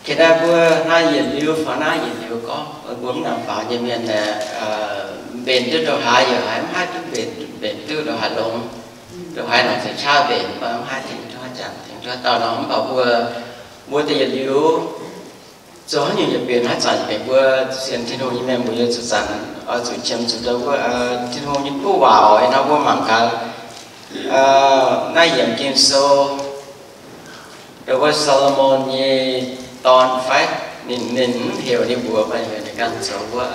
Hnangv naaiv mbuo naaiv yietc liuz fai naaiv yietc liuz gorngv, mbuo mv nangc faaux nyei mienh aeqv, mbenc duqv ndongc haaix yaac haiz mv haih duqv mbenc, mbenc duqv ndongc haaix longx, ndongc haaix nor ziouc qaqv mbenc, mv baac mv haih tengx duqv haaix zanc tengx duqv haaix dauh nor. Mv baac mbuo, mbuo deix yietc liuz zoux haaix nyungc yaac mbenc, haaix zanc yaac mbenc. Mbuo sienx Tin-Hungh nyei mienh mbuo yaac zuqc zanc oix zuqc qiemx zuqc ndau wuov Tin-Hungh nyei kuv waac oc. Ih hnoi mbuo mangc gaax naaiv yiemc Ging-Sou, ndau wuov Saa^lo^morn nyei dorn fai, ninh, ninh mv heuc ninh mbuox, mv baac heuc ninh ganh zoux wuov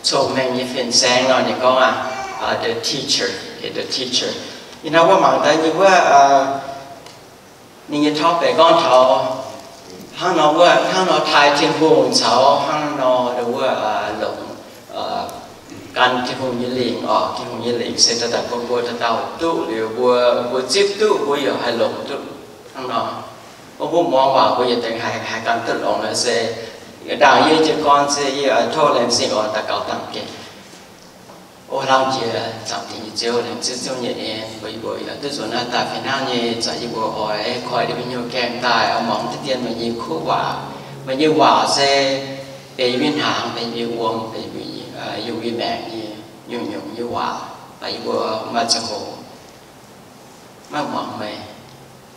cong-mengh nyei fin-saeng nor. Ninh gorngv aqv, the teacher, the teacher. Ih hnoi mbuo mangc daaih nyei wuov ninh nyei topic gorngv taux hnangv nor wuov, hnangv nor taaih Tin-Hungh caux hnangv nor ndau wuov longc gan Tin-Hungh nyei lingc oc. Tin-Hungh nyei lingc se daaih daaih bun mbuo dauh dauh duqv liuz, mbuo, mbuo zipv duqv, mbuo yaac haih longc duqv hnangv nor. Mbuo, mbuo muangx waac mbuo yietc deix haih, haih ganh duqv longc se. Ndaangc yie jiez gorn se yie tov Laengz Zingh oc daux gaux dangh gengh. O hlang jiex zaangc Diex nyei Ziouv, laengz zingh Ziouv nyei en bun yie mbuo yaac duqv nzuonx naaiv daaih fih hnangv nyei. Zanc yie mbuo oix koi ninh mbuo nyei gaengh daaih oix muangx diqv dien meih nyei kuv waac. Meih nyei waac se benx yie mbuo hnaangx, benx yie mbuo wuom, benx yie mbuo, yungh yie maengc nyei nyungc-nyungc nyei waac. Baac yie mbuo maaih ziangh hoc maiv muangx meih,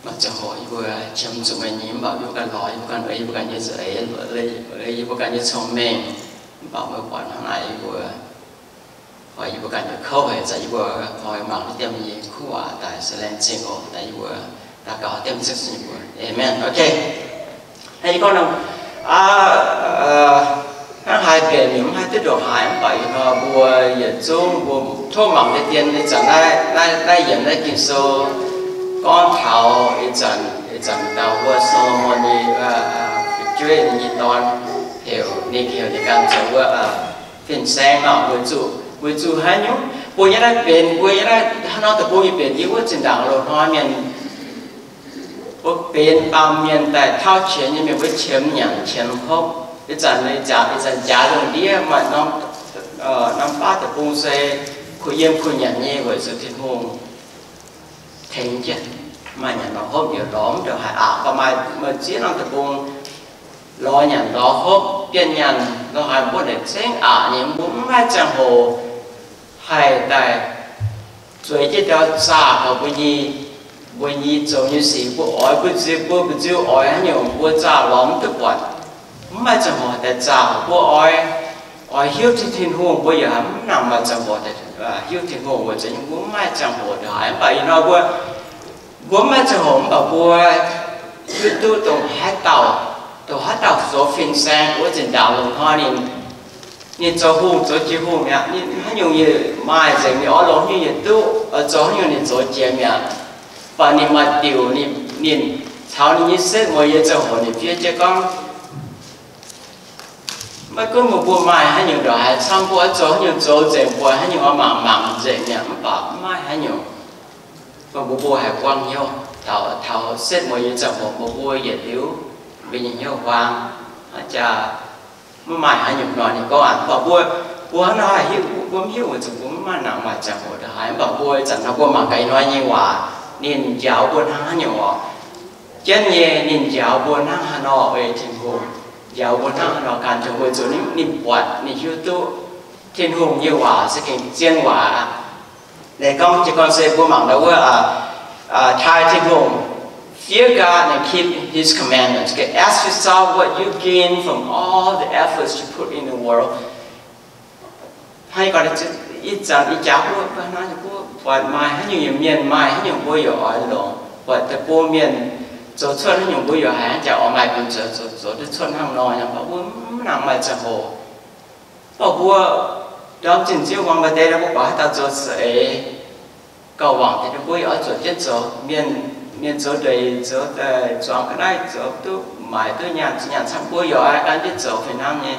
maaih ziangh hoc yie mbuo qiemx zuqc meih nyei, mv baac yie mbuo ganh lorz yie mbuo ganh, yie mbuo ganh nyei za'eix, yie mbuo ganh nyei cong-mengh. Mv baac meih buatc hnangv naaic yie mbuo, oix yie mbuo ganh nyei kouv haic, zanc yie mbuo oix mangc diqv dien meih nyei kuv waac daaih, se laengz zingh oc. Daaih yie mbuo daux gaux diemv zingh yie mbuo. Amen. Ok. Hnangv yie gorngv nor, hnangv haaix mbenc mv haih duqv ndongc haaix, mv baac ih hnoi mbuo yietc zungv mbuo tov mangc diqv dien ih zanc naaiv, naaiv yiemc naaiv Ging-Sou gorngv taux ih zanc, ih zanc dauh wuov Saa^lo^morn nyei fu'jueiv, ninh nyei dorn, heuc ninh, heuc ninh ganh zoux wuov fin-saeng nor, weic zuqc, weic zuqc haaix nyungc mbuo nyei naaiv benx, mbuo nyei naaiv hnangv nor deic-bung yie benx yie wuov zinh ndaangc loz-hnoi mienh, mbuo benx baamh mienh daaih tauv qienx nyei mienh, mbuo qiemx nyanc qiemx hopv. Ih zanc, ih zanc jaax lungh ndiev maaih norm, norm baav deic-bung se kuh yiem kuh nyanc nyei weic zuqc Tin-Hungh tengx jienv. Maaih nyanc lorz hopv yaac lorz mv ndongc haaix aqc, mv baac maaih, maaih ziex norm deic-bung lorz nyanc lorz hopv, bienh nyanc lorz haaix mbuo naaic zengv aqc nyei. Mbuo mv maaih ziangh hoc haih daaih zueiz jienv ndau zaah taux mbuo nyei, mbuo nyei zoux nyei sic, mbuo oix mbu'ziex, mbuo mbu'ziex oix haaix nyungc mbuo zaah lorz mv duqv buatc. Mv maaih ziangh hoc haih daaih zaah. Mbuo oix, oix hiuv duqv Tin-Hungh, mbuo yaac mv nangc maaih ziangh hoc hiuv Tin-Hungh weic zuqc mbuo mv maaih ziangh hoc ndongc haaix. Mv baac ih hnoi mbuo, mbuo mv maaih ziangh hoc, mv baac mbuo hiuv duqv dongh haaix dauh, dongh haaix dauh zoux fin-saeng wuov zinh ndaangc loz-hnoi ninh, ninh zoux hungh zoux jiex hungh mi'aqv. Ninh haaix nyungc yaac maaih nzengc, ninh oix longx nyungc yaac duqv, oix zoux haaix nyungc ninh zoux jiex mi'aqv. Mv baac ninh maaih diuc, ninh, ninh caux ninh nyei setv mueiz yiem ziangh hoc ninh fiev jienv gorngv, maiv gunv meih mbuo maaih haaix nyungc ndongc haaix camv, mbuo oix zoux haaix nyungc zoux nzengc, mbuo haaix nyungc oix mangc mangc nzengc mi'aqv, mv baac mv maaih haaix nyungc. Mbuo, mbuo haih buangv hnyouv taux, taux setv mueiz nyei ziangh hoc, mbuo, mbuo yietc liuz mbuo nyei hnyouv huaang, hnangv jaax maiv maaih haaix nyungc nor. Ninh gorngv aqv, mv baac mbuo, mbuo hnangv nor haih hiuv, mbuo mv hiuv weic zuqc mbuo mv maaih nangc maaih ziangh hoc ndongc haaix. Mv baac mbuo ih zanc nor mbuo mangc gaax ih hnoi nyei waac, ninh njaaux mbuo hnangv haaix nyungc oc. Jienv nyei, ninh njaaux mbuo hnangv haaix nor ei Tin-Hungh, njaaux mbuo hnangv haaix nor gan Tin-Hungh, weic zuqc ninh, ninh buatc, ninh hiuv duqv Tin-Hungh nyei waac se gengh zien waac aqv. Naaiv gorngv, jiez gorn se mbuo mangc ndau wuov, taaih Tin-Hungh, fear God and keep His commandments. Okay, ask yourself what you gain from all the efforts you put in the world. Hnangv ih zanc ih jaax mbuo, mbuo buatc maaih haaix nyungc, mienh maaih haaix nyungc mbuo yaac oix longc, buatc deic-bung mienh zoux cuotv haaix nyungc mbuo yaac haiz hnangv jaax oix maaih bun zoux, zoux duqv cuotv hnangv nor, mv baac mbuo mv nangc maaih ziangh hoc. Mv baac mbuo ndorm zinh nziouv muangx maaih deix nor mbuo buatc haaix dauh zoux za'eix gauh wangc deix, mbuo yaac oix zuotc jienv zoux. Mienh, mienh zoux ndeic, zoux daaih zuangx ga'naaiv, zoux duqv maaic duqv nyaanh, nyaanh camv, mbuo yaac oix gan jienv zoux fih hnangv nyei.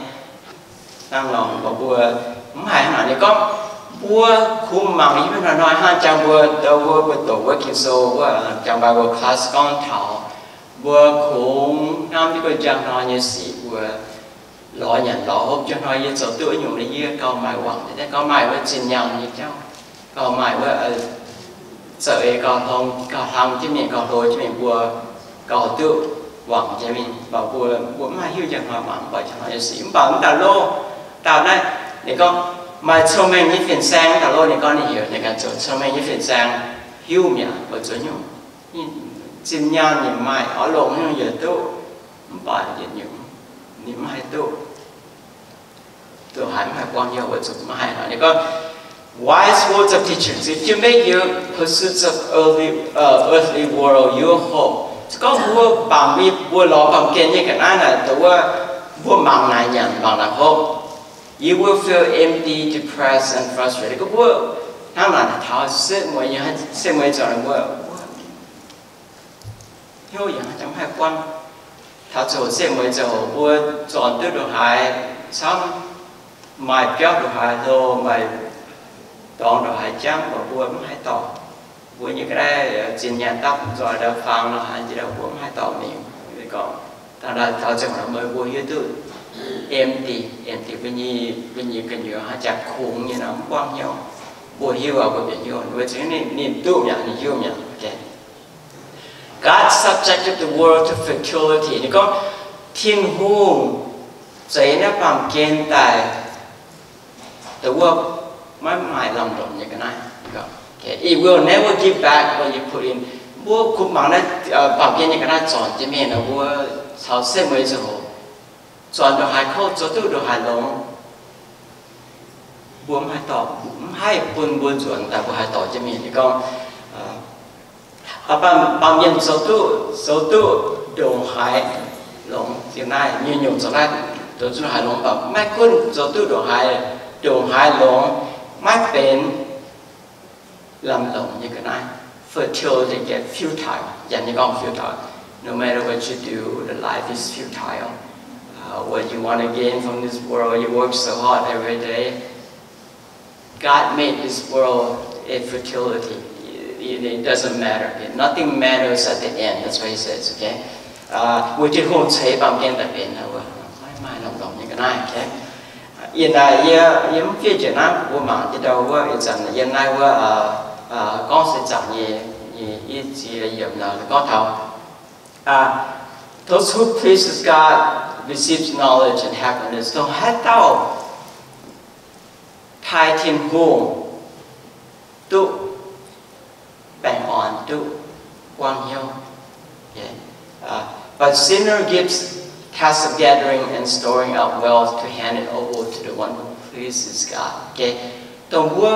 Hnangv nor mbuo mv haiz hnangv naaic ninh gorngv, mbuo kungx mangc yie mbuo hnoi-hnoi hnangv jangx mbuo ndau wuov, mbuo doqc wuov Ging-Sou wuov, jangx Bible class gorngv taux mbuo kungx hnamv jienv mbuo njang hnoi nyei sic, mbuo lorz nyanc lorz hopv jienv hnoi, yie zoux duqv haaix nyungc, yie gauh maaih wangc, gauh maaih wuov zinh nyaanh nyei jauv, gauh maaih wuov za'eix gauh hlang, gauh hlang jienv mingh, gauh hlo jienv mingh, mbuo gauh duqv wangc jiex mingh, mv baac mbuo, mbuo mv haih hiuv njang hnoi mangc, mv baac jiex hnoi yaac sic. Mv baac mv dauh loh, dauh naaiv ninh gorngv maaih cong-mengh nyei fin-saeng, dauh loh ninh gorngv ninh heuc ninh ganh zoux cong-mengh nyei fin-saeng, hiuv mi'aqv, weic zuqc nyungc zinh nyaanh ninh maaih oix longc nyungc yietc duqv, mv baac yietc nyungc ninh mv haih duqv. Duqv haiz mv haih buangv hnyouv weic zuqc mv haih nor. Ninh gorngv, wise words of teachers, if you make your pursuits of earthly, uh, earthly world your hope. Se gorngv mbuo bangc mbuo lorz baamh gen nyei ga'naaiv naaic, dongh wuov mbuo mangc naaic nyanc, mangc naaic hopv, you will feel empty, depressed, and frustrated. Gorngv mbuo hnangv naaic taux setv mueiz, setv mueiz zoux mbuo hnyouv yaac mv haih buangv. Taux ziangh hoc setv mueiz ziangh hoc mbuo zornc duqv ndongc haaix camv, maaih biauv ndongc haaix hlo, maaih dorngx ndongc haaix jangv, mv baac mbuo mv haih dorh. Mbuo nyei ga'naaiv zinh nyaanh dapv nzoih ndau faang nor, haaix jiex ndau mbuo mv haih dorh mingh. Gorngv dangh taux ziangh hoc meih mbuo hiuv duqv empty, empty, mbuo nyei, mbuo nyei gu'nyuoz haaix jaax kungx nyei nor, mv buangv hnyouv. Mbuo hiuv aqv, mbuo bieqc hnyouv weic zuqc ninh, ninh duqv mi'aqv, ninh hiuv mi'aqv. God subjected the world to futility. Ninh gorngv Tin-Hungh zeix naaiv baamh gen daaih dongh wuov maiv maaih lamh longc nyei ga'naaiv. It will never give back what you put in. Mbuo kungx mangc naaiv baamh gen nyei ga'naaiv zornc jienv mingh nor, mbuo caux setv mueiz ziangh hoc zornc ndongc haaix kouv, zoux duqv ndongc haaix longx, mbuo mv haih dorh, mv haih bun mbuo nzuonx daaih mbuo haih dorh jienv mingh. Ninh gorngv, baamh, baamh mienh zoux duqv, zoux duqv ndongc haaix longx, zinh naaiv nyungc-nyungc zoux naaiv, zoux duqv ndongc haaix longx, mv baac maiv gunv zoux duqv ndongc haaix, ndongc haaix longx, maiv benx lamh longc nyei ga'naaiv. Fertility, get futile. Janx nyei gorngv futile. No matter what you do, the life is futile. Uh, what you want to gain from this world, you work so hard every day. God made this world a futility. It, it doesn't matter. Nothing matters at the end. That's what he says, okay? Uh, weic Tin-Hungh ceix baamh gen daaih benx wuov, maiv maaih lamh longc nyei ga'naaiv, okay? Yie naaiv, yie, yie mv fiev njiec naaiv, mbuo mangc jienv ndau wuov, ih zanc yiem naaiv wuov, uh, uh, gorngv seix zaangc nyei, nyei i ziex yiemc nor, gorngv taux, uh, those who pleases God receives knowledge and happiness. Dongh haaix dauh taaih Tin-Hungh duqv baengh orn, duqv buangv hnyouv. Okay. Uh, but sinner gives task of gathering and storing up wealth to hand it over to the one who pleases God. Okay. Dongh mbuo,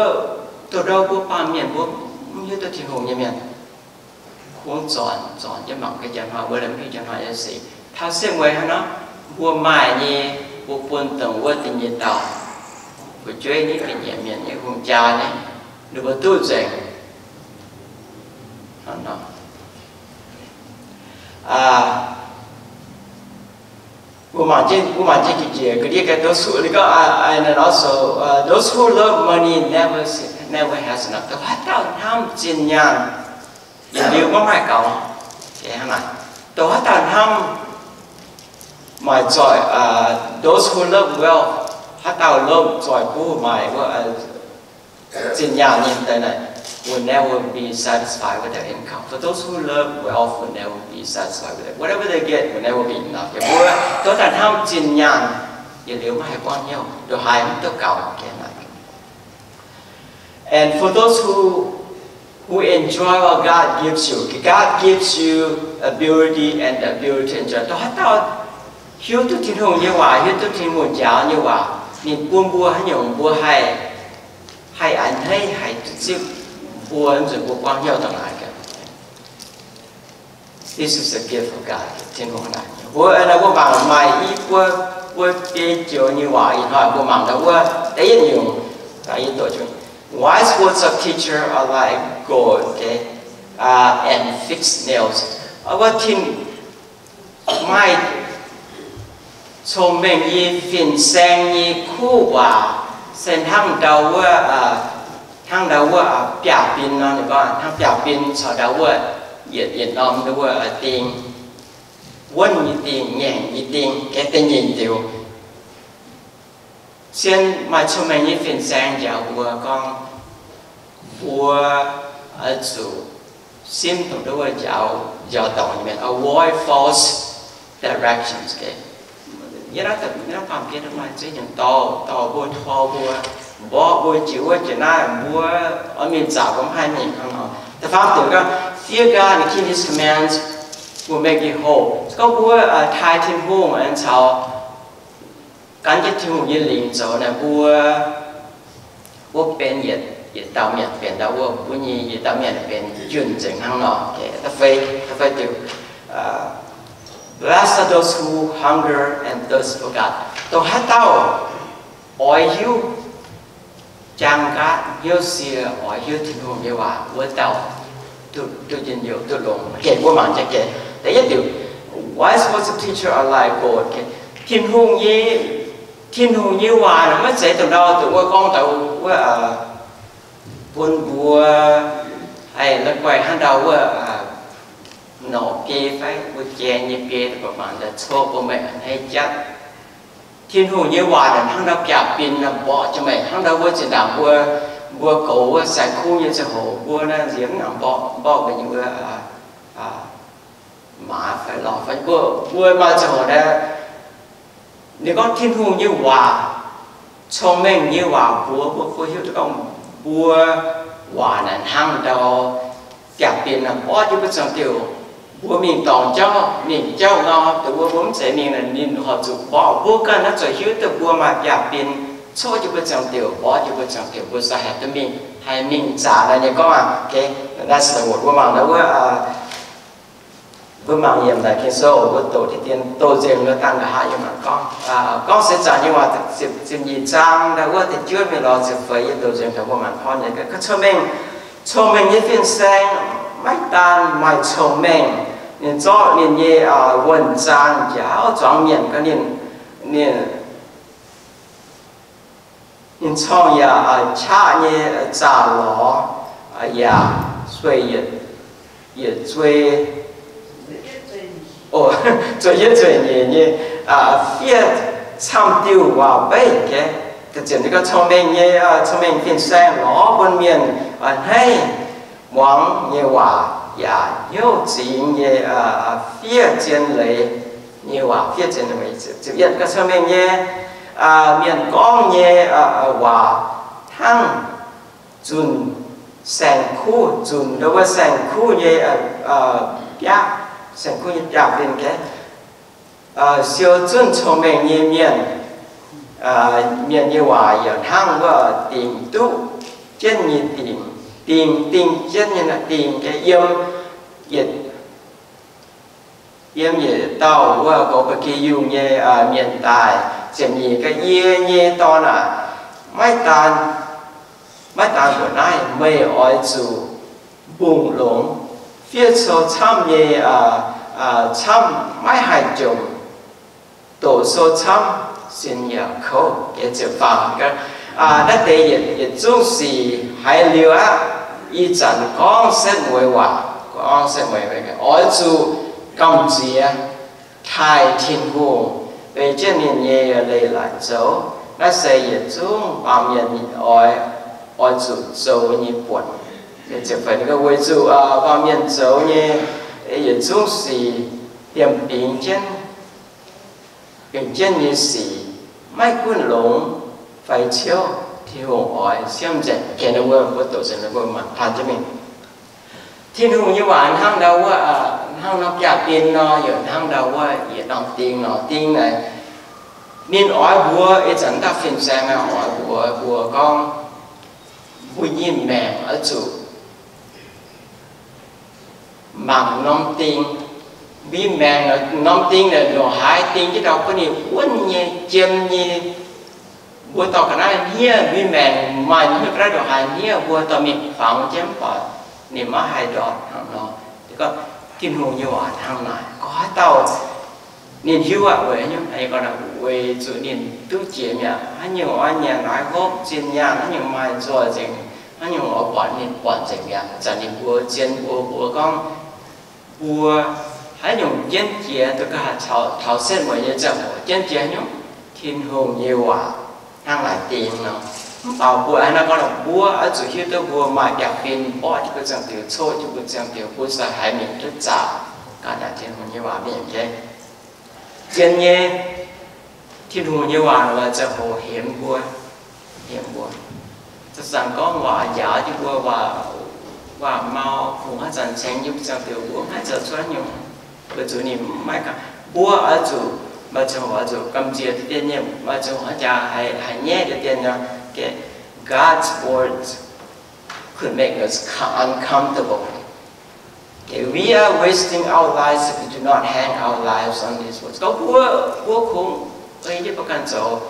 dongh ndau mbuo baamh mienh mbuo mv hiuv duqv Tin-Hungh nyei mienh, kungx zornc, zornc jienv mangc gaax janx hnoi, wuov lemh hiuv janx hnoi nyei sic. Taux setv mueiz hnangv nor, mbuo maaih nyei, mbuo bun dongh wuov da'nyeic dauh, fu'jueiv nyei, da'nyeic mienh nyei, hungh jaa nyei, ninh mbuo duqv nzengc. Hnangv nor. Mbuo mangc jienv, mbuo mangc jienv njiec, njiec ga'ndiev gaax those who, and also, uh, those who love money never, never has enough. Dongh haaix dauh hnamv zinh nyaanh, yietc liuz maiv maaih gaux. Dongh haaix dauh hnamv maaih zoih, uh, those who love wealth, haaix dauh lomh zoih buv maaih wuov, uh, zinh nyaanh nyei deix naaic, will never be satisfied with their income. For those who love wealth will never be satisfied with it. Whatever they get will never be enough. Yie mbuo dongh haaix dauh hnamv zinh nyaanh, yietc liuz maiv haih buangv hnyouv, ndongc haaix mv duqv gaux. And for those who, who enjoy what God gives you, God gives you ability and ability to enjoy. Dongh haaix dauh hiuv duqv Tin-Hungh nyei waac, hiuv duqv Tin-Hungh njaaux nyei waac, ninh bun mbuo haaix nyungc mbuo haih, haih a'hneiv, haih duqv zipv, mbuo nzunc mbuo buangv hnyouv dongh naaic gaax. This is a gift of God. Tin-Hungh naaic. Mbuo, mbuo mangc maaih i buo, buo biei joux nyei waac ih hnoi mbuo mangc ndau wuov da'yietv nyungc, da'yietv doqc nyungc. Wise words of teacher are like gold, okay, uh, and fixed nails. Wuov tin, maaih cong-mengh nyei fin-saeng nyei kuv waac se hnangv ndau wuov, hnangv ndau wuov biaav-bin nor, ninh gorngv hnangv biaav-bin caux ndau wuov yietc, yietc norm ndau wuov ding, wuonv nyei ding, ngaengc nyei ding, gaengh da'nyeic diuc. Cien maaih cong-mengh nyei fin-saeng njaaux mbuo gorngv, mbuo oix zuqc simv dongh ndau wuov njaaux, njaaux dorngc nyei mienh, avoid false directions. Yie naaiv, yie naaiv baamh gen maaih ziex nyungc dorh, dorh mbuo, tor mbuo, mborqv mbuo jiex wuov jiex naaiv, mbuo oix mingh zaqc mbuo mv haih mingh hnangv nor. Da'faam diuc gorngv, fear God and keep His commands will make you whole. Gorngv mbuo taaih Tin-Hungh aengx caux gan jienv Tin-Hungh nyei lingc zoux naaic, mbuo, mbuo benx yietc, yietc dauh mienh benx ndau wuov, mbuo nyei yietc dauh mienh benx junh nzengc hnangv nor. Da'feix, da'feix diuc, blessed are those who hunger and thirst for God. Dongh haaix dauh oix hiuv jaang nqaatv hnyouv sie, oix hiuv Tin-Hungh nyei waac wuov dauh duqv, duqv njien-youh duqv longx. Gengh mbuo mangc jiex gengh. Da'yietv diuc, wise words of teacher are like gold. Tin-Hungh nyei, Tin-Hungh nyei waac naaic maiv zeiz dongh ndau, dongh wuov gorngv daaih wuov, bun mbuo haih la'guaih hnangv ndau wuov, norqc biei fai mbuo jai nyei biei, mbuo mangc daaih coqv bun meih a'hneiv jatv. Tin-Hungh nyei waac naaic hnangv ndau biaav-bin naaic mborqv jienv meih, hnangv ndau wuov zinh ndaangc mbuo, mbuo goux wuov saeng-kuv nyei ziangh hoc, mbuo naaiv nziex mv nangc mborqv, mborqv mbuo nyei wuov maaz fai lorh fai mbuo, mbuo maaih ziangh hoc naaic, ninh gorngv Tin-Hungh nyei waac, cong-mengh nyei waac mbuox mbuo, mbuo hiuv duqv gorngv mbuo waac naaic hnangv ndau biaav-bin naaic mborqv jienv mbuo ziangh diuc. Mbuo mingh dorngc jauv, mingh jauv nor, dongh wuov mbuo mv zeiz mingh naaic ninh horpc zuqc mborqv mbuo ganh naaiv zoux hiuv duqv mbuo maaih biaav-bin, coqv jienv mbuo ziangh diuc, mborqv jienv mbuo ziangh diuc, mbuo za'gengh haih duqv mingh, haih mingh zaqc naaic nyei gorngv aqv. Naaiv se da'wuotc mbuo mangc naaiv wuov, mbuo mangc yiem naaic Ging-Sou, mbuo doqc deix dien doqc nzengc wuov dangh nqa'haav yiem naaic gorngv, gorngv seix zaangc nyei waac ziepc nyeic zaang, naaiv wuov da'juov mingh lorz ziepc feix yie doqc nzengc taux mbuo mangc gorngv nyei, cong-mengh, cong-mengh nyei fin-saeng maiv daan maaih cong-mengh, ninh zorqv ninh nyei wuonh zaang njaaux zuangx mienh gaax ninh, ninh Ninh corng yaac qaqv nyei zaah lorz, yaac sueih yietc zuei, zueiz yietc zueiz nyeic nyei fiev camv diuh waac mbeiv. Ga'ziemx ninh ganh cong-mengh nyei, cong-mengh fin-saeng lorz bun mienh a'hneiv muangx nyei waac yaac hnyouv zingx nyei fiev zien leiz nyei waac, fiev zien leiz. Ziepc yietv, ganh cong-mengh nyei mienh gorngv nyei waac hnangv zunc saeng-kuv, zunc ndau wuov saeng-kuv nyei biaav, saeng-kuv nyei biaav-fin gaax. Siou zunh cong-mengh nyei mienh, mienh nyei waac yaac hnangv wuov dingc duqv jienv nyei dingc, dingc, dingc jienv nyei dingc gaax, yiem yietc, yiem yietc dauh wuov goux ba'gi yungh nyei mienh daaih. Ziepc nyeic, gaax, yie nyei dorn aac, maiv daan, maiv daan mbuoqc naaiv, meih oix zuqc mbungh longx, fiev sou camv nyei, camv maiv haih jomc, doqc sou camv sin yaac kouv. Ga'ziemx faam, naaiv deix yietc zungv sic haiz liuz aqv, ih zanc gorngv setv mueiz waac, gorngv setv mueiz waac, oix zuqc gamh nziex taaih Tin-Hungh, ei jienv ninh nyei leiz-latc zoux. Naaiv se yietc zungv baamh mienh oix, oix zuqc zoux nyei buonc. Weic zuqc baamh mienh zoux nyei yietc zungv sic liemh bingx jienv, bingx jienv nyei sic maiv gunv longx fai ciouv, Tin-Hungh oix siemv nzengc. Gengh wuov mbuo doqc nzengc, mbuo mangc paan jienv mingh. Tin-Hungh nyei waac hnangv ndau wuov, hnangv nor biaav-bin nor, yaac hnangv ndau wuov yietc norm ding nor. Ding naaic, ninh oix mbuox, ih zanc dauh fin-saeng oix mbuox mbuo gorngv, mbuo nyei maengc oix zuqc mangc norm ding. Mbuo maengc norm ding naaic ndongc haaix ding jienv ndau bun ninh wuonv nyei, jiem nyei. Mbuo dorh ga'naaiv hniev, mbuo maengc maaih hniev ga'naaiv ndongc haaix hniev, mbuo dorh mingh kuangx jienv mv baac ninh maiv haih ndortv hnangv nor. Gorngv Tin-Hungh nyei waac hnangv naaic, gorngv haaix dauh ninh hiuv aqv, weic haaix nyungc, weic zuqc ninh duqv jiex mi'aqv. Haaix nyungc oix nyanc oix hopv, zinh nyaanh haaix nyungc maaih nzoih nzengc, haaix nyungc oix buatc ninh buatc nzengc mi'aqv. Zanc ninh mbuo zien mbuo mbuox gorngv, mbuo haaix nyungc jienv jiex, duqv ga'haav taux setv mueiz nyei ziangh hoc jienv jiex haaix nyungc, Tin-Hungh nyei waac hnangv naaic ding nor. Mv baac mbuo hnangv naaiv gorngv, mbuo oix zuqc hiuv duqv mbuo maaih biaav-bin mborqv jienv mbuo ziangh diuc, coqv jienv mbuo ziangh diuc, mbuo se haih mingh duqv zaqc ganh naaic Tin-Hungh nyei waac mingh. Zien nyei, Tin-Hungh nyei waac ziangh hoc hemx mbuo, hemx mbuo. Zanc-zanc gorngv waac njaaux jienv mbuo, waac, waac mau, kungx haaix zanc cengx jienv mbuo ziangh diuc, mbuo mv haih zoux cuotv nyungc. Weic zuqc ninh maiv gan, mbuo oix zuqc, maaih ziangh hoc oix zuqc gamh nziex deix dien nyei, maaih ziangh hoc jaax haiz, haiz nyaiv deix dien nyei. Okay, God's words could make us co-, uncomfortable. Okay, we are wasting our lives if we do not hang our lives on His words. Gorngv mbuo, mbuo kungx ei jienv mbuo ganh zoux,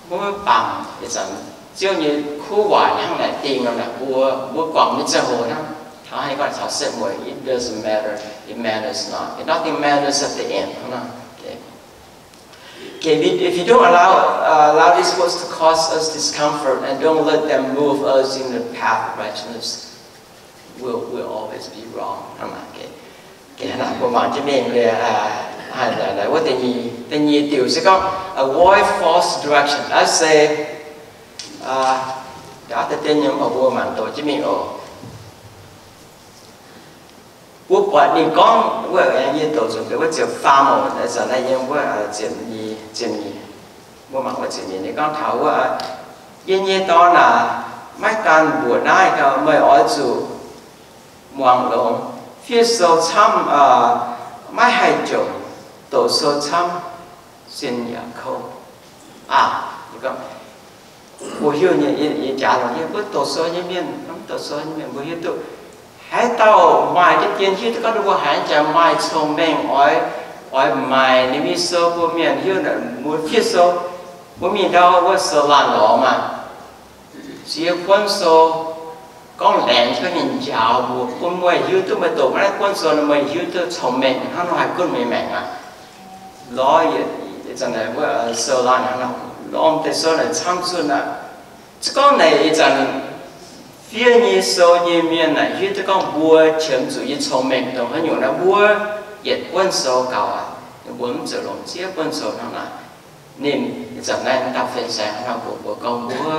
mbuo maiv bangc ih zanc Ziouv nyei kuv waac hnangv naaic dingh nor naaic, mbuo, mbuo guangc nyei ziangh hoc hnangv, taux haaix gorngv taux setv mueic, it doesn't matter, it matters not. Nothing matters at the end. Okay, if you don't allow, uh, allow these words to cause us discomfort and don't let them move us in the path of righteousness, we'll, we'll always be wrong. Hnangv naaic, mbuo mangc jienv mingh, wuov da'nyeic diuc se gorngv avoid false direction. Aa, se, aa, da'nyeic nyei mbuo mangc doqc jienv mingh oc. Mbuo buatc ninh gorngv wuov, yie doqc zuqc wuov ziepc faam oc, aa, yiem wuov ziepc nyeic, mbuo mangc wuov ziepc nyeic, ninh gorngv taux wuov, yie nyei dorn aac, maiv gan mbuoqc naaiv gau, meih oix zuqc muangx longx, fiev sou camv, maiv haih jomc, doqc sou camv, sin yaac kouv. Aa, mbuo hiuv nyei, yie jaax longc nyei, mbuo doqc sou nyei mienh, mv doqc sou nyei mienh mbuo hiuv duqv, haaix dauh maaih deix dien hiuv duqv gorngv ninh mbuo haiz jaax maaih cong-mengh oix, oix maaic ninh mbuo sou, mbuo mienh hiuv, mbuo fiev sou, mbuo mingh ndau wuov sou laanh lorz maah, ziex buonv sou, gorngv laengz jienv ninh njaaux mbuo, bun meih hiuv duqv, meih doqc naaiv buonv sou nor meih hiuv duqv cong-mengh hnangv nor haih gunv meih maengc aqv. Lorz yietc, yietc zanc naaic wuov sou laanh hnangv nor, lorz deix sou naaic camv zunh aqv. Se gorngv naaic ih zanc fiev nyei sou nyei mienh naaic hiuv duqv gorngv mbuo qiemx zuqc nyei cong-mengh dongh haaix nyungc naaic, mbuo yietc buonv sou gaux aqv. Ninh mbuo mv zuqc longc ziex buonv sou hnangv naaic. Ninh ih zanc naaiv dauh fin-saeng hnangv nor mbuox mbuo gorngv mbuo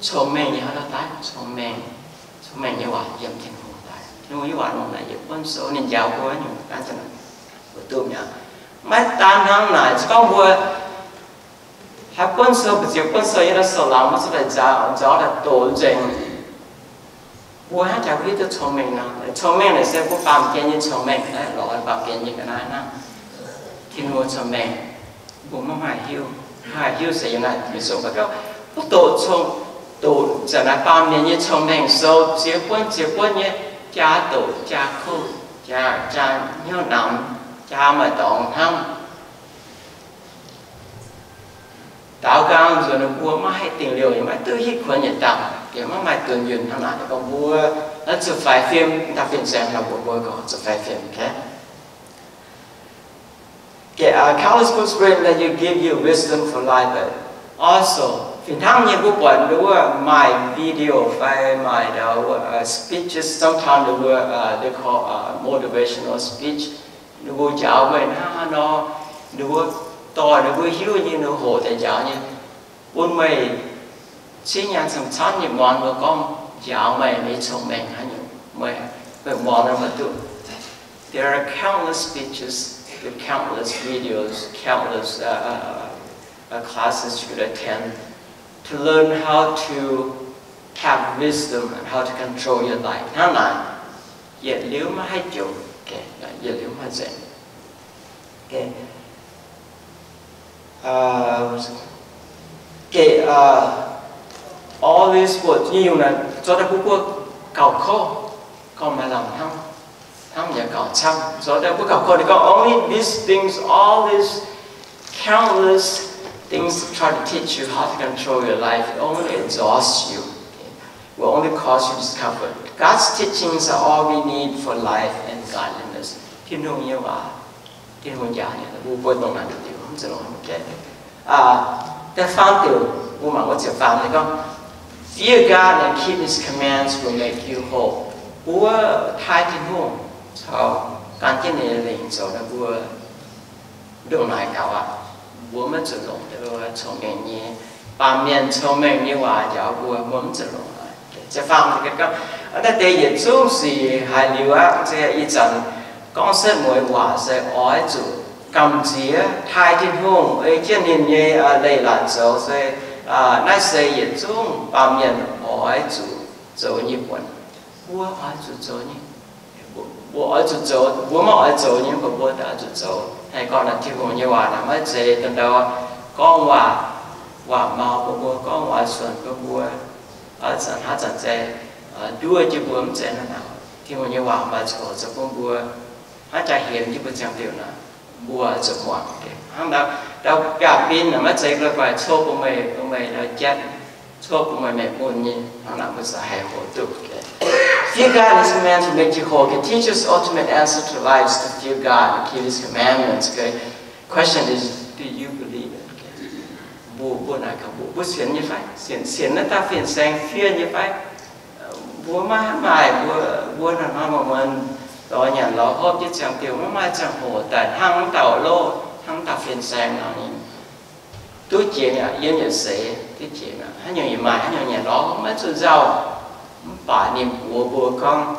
cong-mengh nyei hnangv nor daaih, cong-mengh, cong-mengh nyei waac yiem Tin-Hungh daaih. Tin-Hungh nyei waac longc naaic yietc buonv sou ninh njaaux mbuo nyungc ganh zanc mbuo duqv mi'aqv. Maiv daan hnangv naaic, se gorngv mbuo haaix buonv sou, mbu'ziex buonv sou yiem naaiv sou-laangz maiv zuqc daaih nzaaux, nzaaux daaih doqc nzengc, mbuo hnangv jaax mbuo hiuv duqv cong-mengh nor. Cong-mengh naaic se mbuo baamh gen nyei cong-mengh, lorz baamh gen nyei ga'naaiv hnangv. Tin-Hungh cong-mengh mbuo maiv maaih hiuv. Maaih hiuv se yiem naaiv mingh sou gau, mbuo doqc cong, doqc zanc naaiv baamh mienh nyei cong-mengh sou ziex buonv ziex buonv nyei, jaa doqc jaa kuv, jaa, jaa hnyouv namx, jaa maaih dorngx hnamv. Daaux nqaang nzuonx ninh mbuo maiv haih dingh liouh, maiv duqv hitv kuonx yietc dangh, yaac maiv maaih dunh yunh hnangv naaic. Gorngv mbuo naaiv zuqc faix fim, dauh fin-saeng hnangv mbuox mbuo gorngv zuqc faix fim, okay? Okay, uh, countless books written that you give you wisdom for life, but also, fih hnangv nyei mbuo buatc nduov maaih video fai maaih the, uh, speeches, sometimes the word, uh, they call, uh, motivational speech. Ninh mbuo njaaux meih hnangv haaix nor, ninh mbuo dorh ninh mbuo hiuv nyei, ninh mbuo hoqc deix njaaux nyei, bun meih cingv nyaanh camv-camv nyei muangx mbuo gorngv, njaaux meih nyei cong-mengh haaix nyungc, meih, meih muangx nor meih duqv. There are countless speeches, there are countless videos, countless, uh, uh, uh, classes you could attend to learn how to have wisdom and how to control your life. Hnangv naaic, yietc liuz maiv haih jomc, yietc liuz maiv haih nzengc. All these words, nyungc naaic zorqv daaih bun mbuo gauh kouv, gorngv maaih lamh hnamv, hnamv yaac gauh camv. Zorqv daaih mbuo gauh kouv, ninh gorngv, only these things, all these countless things to try to teach you how to control your life, it only exhausts you, will only cause you discomfort. God's teachings are all we need for life and godliness. Tin-Hungh nyei waac, Tin-Hungh njaaux nyei, mbuo buonv dongh naaic diuc, mv zuqc longc haaix nyungc jaiv. Da'faam diuc, mbuo mangc wuov ziepc faam nyei gorngv, fear God and keep His commands will make you whole. Mbuo taaih Tin-Hungh caux gan jienv ninh nyei lingc zoux nor, mbuo ndongc naaic gaux aqv. Mbuo maiv zuqc longc cong-mengh nyei, baamh mienh cong-mengh nyei waac njaaux mbuo, mbuo mv zuqc longc. Ziepc faam gorngv, naaiv deix yietc zungv sic haiz liuz aqv. Se ih zanc gorngv setv mueiz waac se oix zuqc gamh nziex taaih Tin-Hungh, ei jienv ninh nyei leiz-latc zoux, se naaiv se yietc zungv baamh mienh oix zuqc zoux nyei buonc. Mbuo oix zuqc zoux nyei. Mbuo oix zuqc zoux, mbuo maiv oix zoux nyei, mv baac mbuo oix zuqc zoux. Haih gorngv naaic Tin-Hungh nyei waac naaic maiv zeiz dongh ndau gorngv waac, waac mau bun mbuo, gorngv waac suonc bun mbuo, oix zanc hnangv zanc zeiz nduov jienv mbuo, mv zeiz hnangv naaic. Tin-Hungh nyei waac maaih coc zoux bun mbuo, hnangv jaa-hemx jienv mbuo ziangh diuc naaic, mbuo zuqc muangx. Hnangv ndau biaav-bin naaic maiv zeiz gorngv cov bun meih, bun meih ndau jatv, cov bun meih, meih mun nyei, hnangv naaic mbuo za'gengh haih hoqc duqv. Fear God and His commandments will make you whole. Okay, teacher's ultimate answer to life is to fear God and keep His commandments. Okay, question is, do you believe it? Okay. Mbuo, mbuo naaic gaax, mbuo, mbuo sienx nyei fai? Sienx, sienx naaiv dauh fin-saeng fiev nyei fai? Mbuo maiv maaih, mbuo, mbuo hnangv haaix nor muonz lorz nyanc lorz hopv jienv ziangh diuc, maiv maaih ziangh hoc daaih hnangv dauh loh, hnangv dauh fin-saeng nor, ninh duqv jiex mi'aqv, yiem yietc seix duqv jiex mi'aqv. Haaix nyungc yaac maaih, haaix nyungc nyanc lorz hopv maiv zuqc nzauh. Mv baac ninh mbuox mbuo gorngv,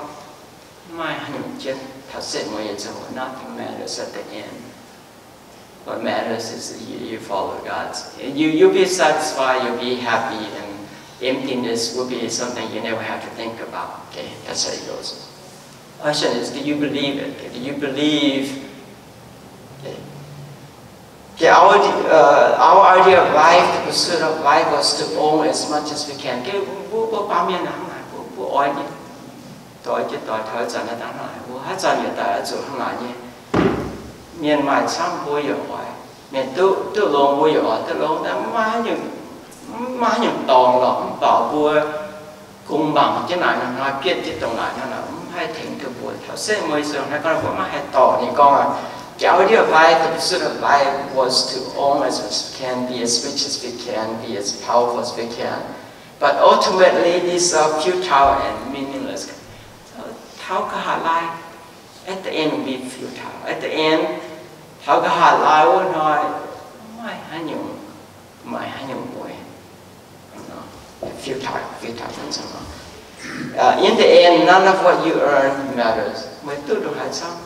maiv maaih haaix nyungc jienv taux setv mueiz yietc zungh, nothing matters at the end. What matters is that you, you follow God. You, you'll be satisfied, you'll be happy, and emptiness will be something you never have to think about. Okay, that's how it goes. Question is, do you believe it? Okay, do you believe? Okay. Okay, our, uh, our idea of life, the pursuit of life, was to own as much as we can. Okay, mbuo, mbuo baamh mienh hnangv naaic, mbuo, mbuo oix nyei, doix jienv doix taux zanc naaiv daaih hnangv naaic, mbuo haaix zanc yaac daaih oix zuqc hnangv naaic nyei. Mienh maaih camv mbuo yaac oix, mienh duqv, duqv longx mbuo yaac oix duqv longx, mv maaih haaix nyungc, mv maaih haaix nyungc dorngx lorqc. Mv baac mbuo kungx mangc jienv naaic hnangv naaic, bietv jienv dongh naaic hnangv naaic, mv haih tengx duqv mbuo taux setv mueiz yietc zungh. Hnangv gorngv mbuo maiv haih dorh ninh gorngv, jauv diuh life, the pursuit of life was to own as much as we can, be as rich as we can, be as powerful as we can. But ultimately, these are futile and meaningless. Taux nqa'haav laai, at the end will be futile. At the end, taux nqa'haav laai wuov hnoi, maiv maaih haaix nyungc, maiv maaih haaix nyungc mueiz. Futile, futile. Uh, in the end, none of what you earn matters. Meih duqv ndongc haaix camv,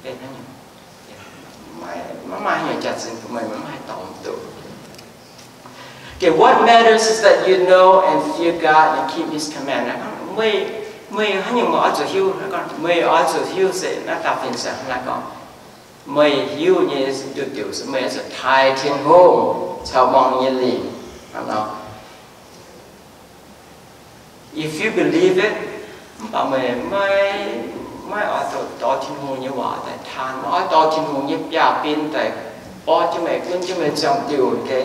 benx haaix nyungc, maiv maaih haaix nyungc jaax-zinh bun meih, meih maiv haih dorh duqv. Okay, what matters is that you know and fear God and keep His command. Meih, meih haaix nyungc meih oix zuqc hiuv, meih oix zuqc hiuv se naaiv dauh fin-saeng hnangv naaiv gorngv, meih hiuv nyei diuh diuc se meih oix zuqc taaih Tin-Hungh caux muangx nyei lingc. If you believe it, mv baac meih maiv, maiv oix dorh Tin-Hungh nyei waac daaih taan, maiv oix dorh Tin-Hungh nyei biaav-bin daaih borqv jienv meih, gunv jienv meih ziangh diuc. Okay,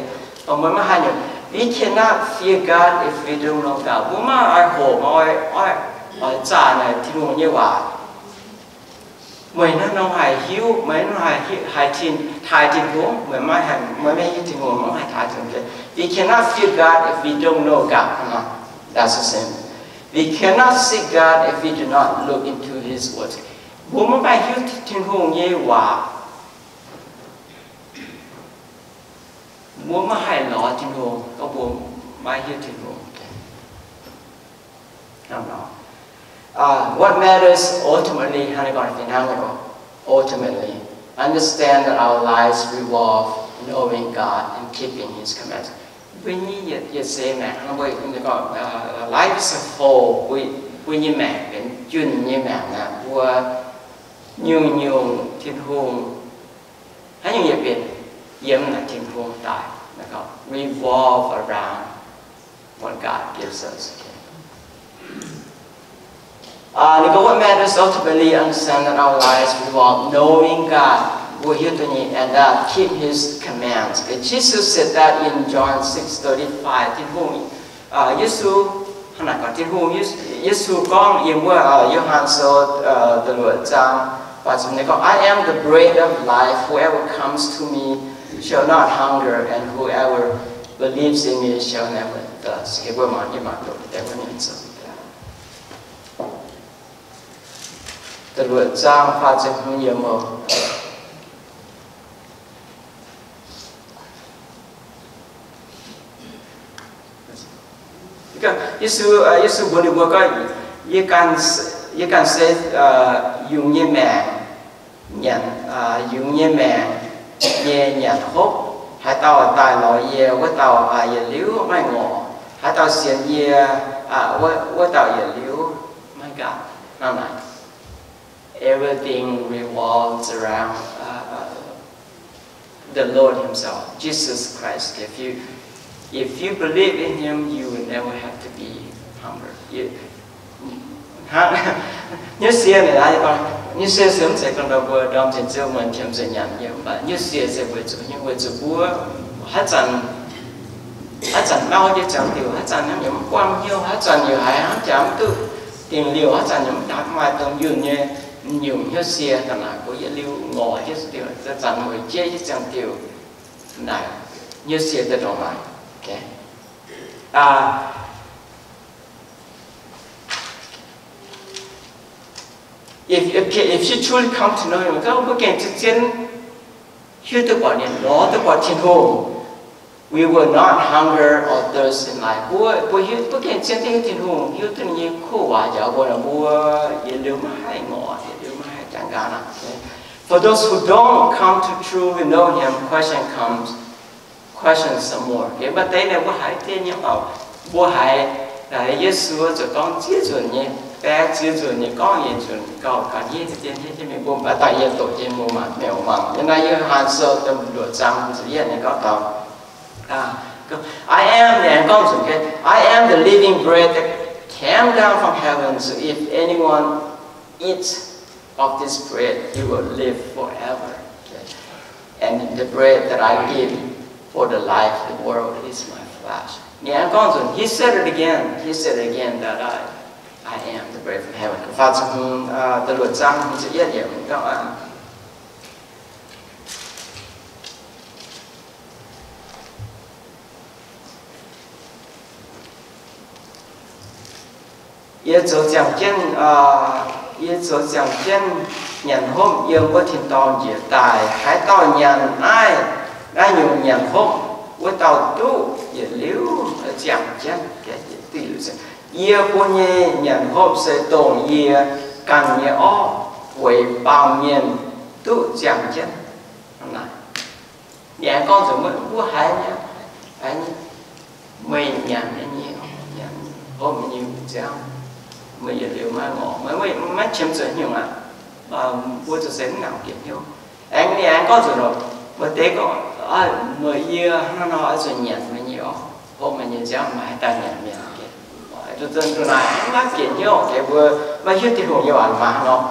meih maiv haih nyungc. We cannot fear God if we don't know God. Mbuo maiv oix hoqc, maiv oix, oix zaah naaic Tin-Hungh nyei waac. Meih hnangv nor haih hiuv, meih hnangv nor haih, haih taaih Tin-Hungh. Meih maiv haih, meih maiv hiuv Tin-Hungh, maiv haih taaih Tin-Hungh. We cannot fear God if we don't know God. That's the same. We cannot seek God if we do not look into His Word. Mbuo maiv maaih hiuv Tin-Hungh nyei waac, mbuo maiv haih lorz Tin-Hungh, gorngv mbuo maiv hiuv Tin-Hungh. Uh, what matters ultimately, hnangv naaiv gorngv fih hnangv naaiv gorngv, ultimately, understand that our lives revolve knowing God and keeping His commands. Mbuo nyei yietc, yietc seix maengc, mbuo gorngv, uh, life is a whole, mbuo, mbuo nyei maengc benx junh nyei maengc naaic, mbuo nyungc-nyungc Tin-Hungh, haaix nyungc yietc benx yiem naaic Tin-Hungh daaih, revolve around what God gives us. Okay. Uh, นี่ก็ what matters ultimately, understand that our lives revolve knowing God, mbuo hiuv duqv nyei, and that keep His commands. Okay, Jesus said that in John six thirty-five. Tin-Hungh, uh, Yesu, hnangv naaic gorngv Tin-Hungh, Yesu gorngv yiem wuov, uh, Yo^han Sou, uh, da'luoqc zaang, faah ziepc hmz gorngv, I am the bread of life. Whoever comes to me shall not hunger, and whoever believes in me shall never thirst. Okay, mbuo mangc, mbuo mangc duqv deix wuov mienh zoux. Da'luoqc zaang faah ziepc hmz yiemc oc. Yesu, Yesu mbuox ninh mbuo gorngv, yie ganh, yie ganh se, uh, yungz nyei maengc, nyanc, uh, yungz nyei maengc, nyei nyanc hopv. Haaix dauh daaih lorz yie, wuov dauh yietc liuz maiv ngorc. Haaix dauh sienx yie, wuov dauh yietc liuz maiv nqaatc. Hnangv naaic, everything revolves around the Lord Himself, Jesus Christ. If you, if you believe in Him, you will never have to be hungry. Hnyouv sie naaic, hnyouv sie se mv zeiz gorngv ndau mbuo ndorm zienx ziouv muonz qiemx zuqc nyanc nyei, mv baac hnyouv sie se weic zuqc, weic zuqc mbuo haaix zanc, haaix zanc nau nyei ziangh diuc, haaix zanc yaac mv buangh hnyouv, haaix zanc yaac haiz hnangv jaax mv duqv dingc liouh, haaix zanc yaac mv daaih maaih dongh yunh nyei nyungc hnyouv sie daaih naaic, mbuo yietc liuz ngorc jienv diuc, zanc-zanc weic jieqv nyei ziangh diuc, naaic hnyouv sie daaih ndongc naaic. If, if you truly come to know Him, gorngv mbuo gengh zien-zien hiuv duqv buatc ninh, lorz duqv buatc Tin-Hungh, we will not hunger or thirst in life. Mbuo, mbuo hiuv, mbuo gengh zien-zien hiuv Tin-Hungh, hiuv duqv ninh nyei kuv waac njaaux mbuo nor, mbuo yietc liuz maiv haih ngorc, yietc liuz maiv haih jangx nqaatc aqv. For those who don't come to truly know Him, question comes, question some more. Mv baac deix naaic mbuo haiz deix nyei oc, mbuo haiz, haiz Yesu zuqc gorngv ziex nzunc nyei, baeqc ziex nzunc nyei gorngv yietc nzunc gauh ga'ndiev deix dien hniev jienv mingh, mbuo mv baac daaih yie doqc jienv mbuo mangc, mienh mangc. Yiem naaiv Yo^han Sou da'luoqc zaang ziepc yietv ninh gorngv taux, I am, ninh aengx gorngv nzunc, I am the living bread that came down from heaven, so if anyone eats of this bread, he will live forever. And the bread that I give for the life of the world is my flesh. Ninh aengx gorngv nzunc, he said it again, he said it again that I, I am the bread from heaven. Faah ziepc hmz, da'luoqc zaang hmz ziepc yietv yiemc gorngv, Yie zoux ziangh jienv, yie zoux ziangh jienv nyanc hopv yiem wuov tin-dorngh njiec daaih. Haaix dauh nyanc naaiv, naaiv nyungc nyanc hopv, wuov dauh duqv yietc liuz ziangh jienv. Yie bun nyei nyanc hopv se dongh yie ganh nyei orv weic baamh mienh duqv ziangh jienv. Ninh aengx gorngv nzunc, mbuo haiz nyei, meih nyanc nyei, nyanc hopv nyei ziangh, meih yietc liuz maiv ngorc, maiv qiemx zuqc nyungc aqv. Mbuo zuqc se mv nangc bieqc hnyouv. Aengx ninh aengx gorngv nzunc, maaih deix gorngv, meih yie hnangv nor oix zuqc nyanc meih nyei orv, hopv meih nyei ziangh, meih haih daaih nyanc mienh. Naaic maiv bieqc hnyouv, mbuo maiv hiuv Tin-Hungh nyei waac maaih nor.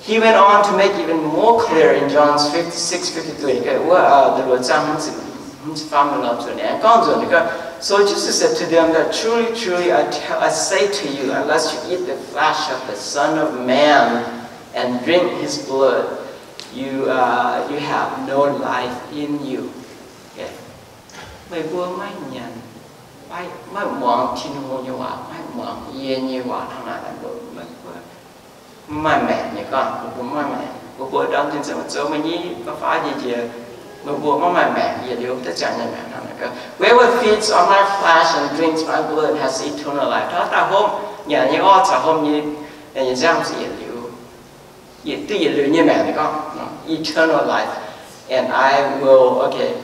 He went on to make even more clear in John fifty-six, fifty-three, wuov da'luoqc zaang hmz ziepc faam nor, zuqc ninh aengx gorngv nzunc, So Jesus said to them that, Truly, truly, I tell, I say to you, unless you eat the flesh of the Son of Man and drink his blood, you, uh, you have no life in you. Meih mbuo maiv nyanc, maiv, maiv muangx Tin-Hungh nyei waac, maiv muangx yie nyei waac hnangv naaic, mbuo, mbuo maiv maaih maengc nyei gorngv, mbuo maiv maaih maengc. Mbuo mbuo ndorm zinh zoux meih nyei ga'faav nyei njiec, meih mbuo maiv maaih maengc, yietc liuz daaih ziangh nyei maengc hnangv naaic. Whoever feeds on my flesh and drinks my blood has eternal life. Taux daaih hopv nyanc nyei orv caux hopv nyei, nyei nziaamv se yietc liuz, duqv yietc liuz nyei maengc gorngv, eternal life, and I will, okay,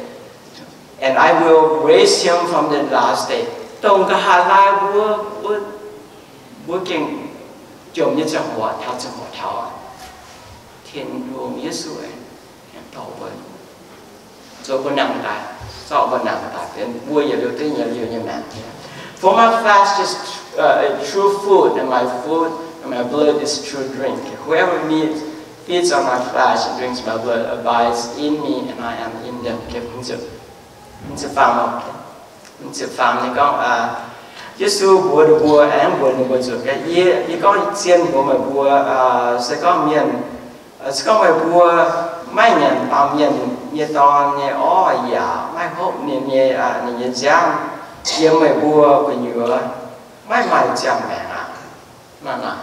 and I will raise him from the last day. Dongh nqa'haav laai mbuo, mbuo, mbuo gengh jomc nyei ziangh hoc taux ziangh hoc taux, Tin-Hungh Yesu aengx dorh mbuo, zoux mbuo nangh daaih, zorqv mbuo nangh daaih, benx mbuo yietc liuz duqv yietc liuz nyei maengc. For my flesh is, uh, true food, and my food, and my blood is true drink. Whoever meets, feeds on my flesh and drinks my blood abides in me, and I am in them. Okay, mv ziepc faam, mv ziepc faam ninh gorngv, Yesu mbuox ninh mbuo, aengx mbuox ninh mbuo zuqc, Yie, yie gorngv zien mbuox meih mbuo, se gorngv mienh, se gorngv meih mbuo maiv nyanc baamh mienh nyei dorn nyei orv yaac maiv hopv ninh nyei, ninh nyei nziaamv, yiem meih mbuo gu'nyuoz maiv maaih ziangh maengc aqv. Naaic,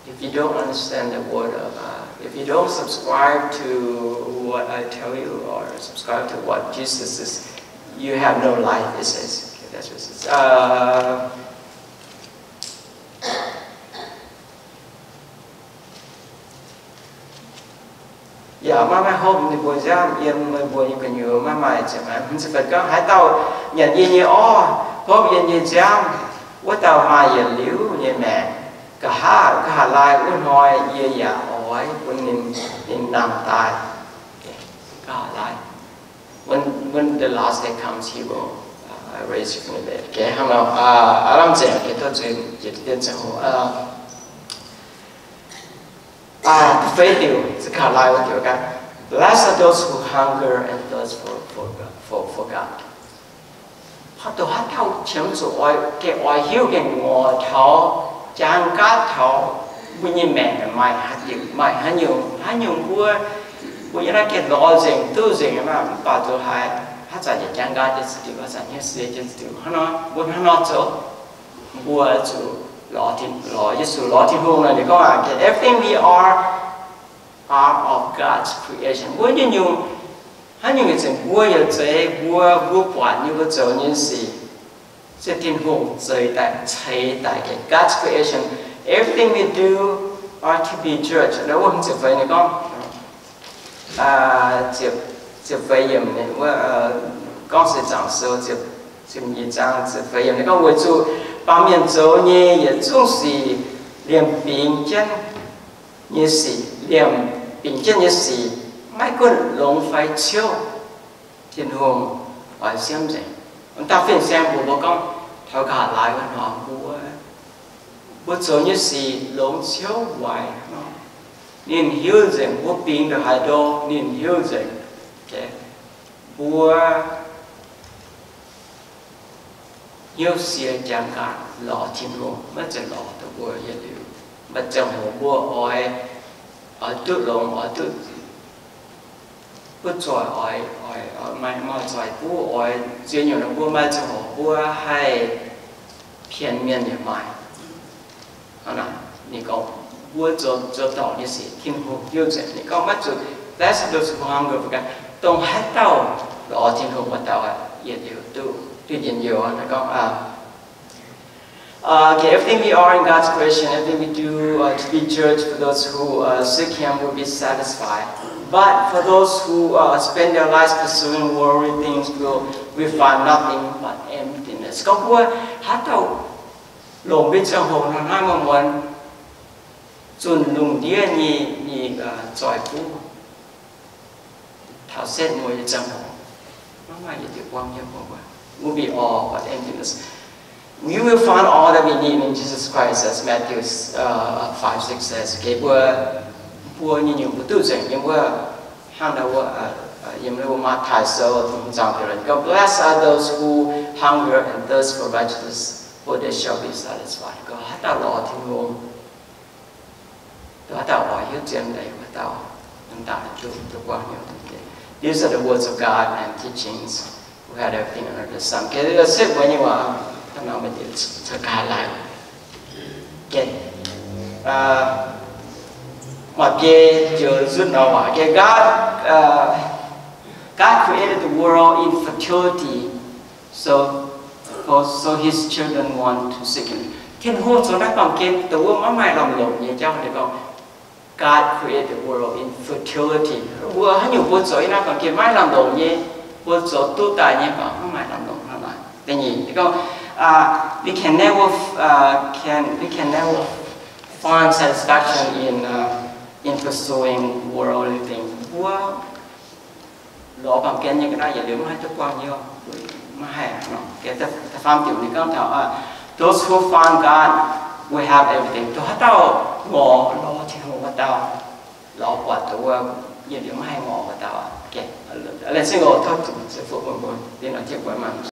if you don't understand the word of, uh, if you don't subscribe to what I tell you or subscribe to what Jesus is, you have no life, it says. Okay, that's what it says. Uh, Yaac maiv maaih hopv ninh mbuo nziaamv yiem meih mbuo nyei gu'nyuoz maiv maaih ziepc hmz ziepc feix gorngv, haaix dauh nyanc yie nyei orv, hopv yie nyei nziaamv, wuov dauh maaih yietc liuz nyei maengc. Nqa'haav, nqa'haav laai wuov hnoi yie yaac oix bun ninh, ninh nangh daaih. Nqa'haav laai, when, when the last day comes, he will, uh, raise you from the dead. Okay, hnangv nor, uh, aav lamh nzengc, okay, duqv zuiz jiex dien ziangh hoc, uh, Ah, da'feix diuc, za'gengh laai wuov diuc gaax. Blessed are those who hunger and thirst for, for, for, for God. Haaix dauh, haaix dauh qiemx zuqc oix, gengh oix hiuv, gengh ngorc taux, jaang nqaatv taux, mbuo nyei maengc maaih haaix diuc, maaih haaix nyungc, haaix nyungc mbuo, mbuo yiem naaiv gengh lorz nzengc, duqv nzengc nyei maah, mv baac zuqc haiz haaix zanc yaac jaang nqaatv jienv ziepc diuc, haaix zanc hnyouv sie jienv ziepc diuc. Hnangv nor, mbuo hnangv nor zoux, mbuo zuqc lorz Tin, lorz Yesu, lorz Tin-Hungh nor, ninh gorngv, okay, everything we are are of God's creation. Mbuo nyei nyungc, haaix nyungc yietc zungv mbuo yaac zeiz mbuo, mbuo buatc nyei, mbuo zoux nyei sic, se Tin-Hungh zeix daaih, ceix daaih. God's creation. Everything we do are to be judged. Naaiv wuov ziepc feix ninh gorngv, ziepc, ziepc feix yiemc ninh wuov, Gorngv Seix Zaangc Sou ziepc, ziepc nyeic zaang ziepc feix yiemc ninh gorngv, weic zuqc baamh mienh zoux nyei yietc zungv sic, liemh bingx jienv nyei sic, liemh bingx jienv nyei sic, maiv gunv longx fai ciouv, Tin-Hungh oix siemv nzengc. Da'faanh fin-saeng mbuox mbuo gorngv, taux nqa'haav laai wuov hnoi mbuo, mbuo zoux nyei sic longx ciouv waaic nor, ninh hiuv nzengc. Mbuo bingx ndongc haaix ndo, ninh hiuv nzengc. Mbuo hnyouv sie jangx gaax lorz Tin-Hungh, maiv zeiz lorz dongh mbuo yietc liuz. Maaih ziangh hoc mbuo oix, oix duqv longx, oix duqv, butv zoih oix, oix, oix maaih, maaih zoih butv oix nziex nyungc nor, mbuo maaih ziangh hoc mbuo haih pienx mienh yaac maaih. Hnangv naaic, ninh gorngv mbuo zoux, zoux dorngc nyei sic Tin-Hungh hiuv nzengc. Ninh gorngv maiv zuqc, blessed those who hunger for God, dongh haaix dauh lorz Tin-Hungh wuov dauh yietc liuz duqv, duqv njien-youh. Ninh gorngv, Uh, okay, everything we are in God's creation, everything we do, uh, to be judged for those who, uh, seek Him will be satisfied. But for those who, uh, spend their lives pursuing worldly things will, will find nothing but emptiness. Gorngv mbuo haaix dauh longc mbuo nyei ziangh hoc hnangv naaiv muonz-muonz zunh lungh ndiev nyei, nyei, uh, zoih butv taux setv mueiz nyei ziangh hoc, maiv maaih yietc diuc buangv hnyouv bun mbuo. Will be all but emptiness. We will find all that we need in Jesus Christ, as Matthew, uh, five six says. Okay, mbuo, mbuo nyei nyungc mbuo duqv nzengc nyei, mbuo hnangv naaiv wuov, uh, uh, yiem wuov Matv^taai Sou hmz zaang deix gorngv, blessed are those who hunger and thirst for righteousness, for they shall be satisfied. Gorngv haaix dauh lorz Tin-Hungh, haaix dauh oix hiuv zien leiz, haaix dauh, haaix dauh duqv, duqv buangv hnyouv. These are the words of God and teachings. We had everything under the sun. Okay, let's say when you are, hnangv naaiv meih diex caux gaax laai. Okay. Uh, maaih biei joux nzutv nor waac. Okay, God, uh, God created the world in futility. So, for, so his children want to seek him. Tin-Hungh zoux naaiv baamh gen dongh wuov maiv maaih lamh longc nyei jauv. Ninh gorngv, God created the world in futility. Mbuo haaix nyungc mbuo zoux yiem naaiv baamh gen maiv lamh longc nyei, mbuo zoux duqv daaih nyei, mv baac maiv maaih lamh longc hnangv naaic. Da'nyeic, ninh gorngv, uh, we can never, uh, can, we can never find satisfaction in, uh, in pursuing worldly things. Mbuo lorz baamh gen nyei ga'naaiv yietc liuz maiv haih duqv buangv hnyouv, maiv haih nor. Da'faam diuc ninh gorngv taux, uh, those who find God will have everything. Dongh haaix dauh ngorc lorz Tin-Hungh wuov dauh, lorz buatc dongh wuov yietc liuz maiv haih ngorc wuov dauh. Okay. Let's sing all, tov zuqc ziepc fuqv bun mbuo, dinh nor jienv mbuo mangc.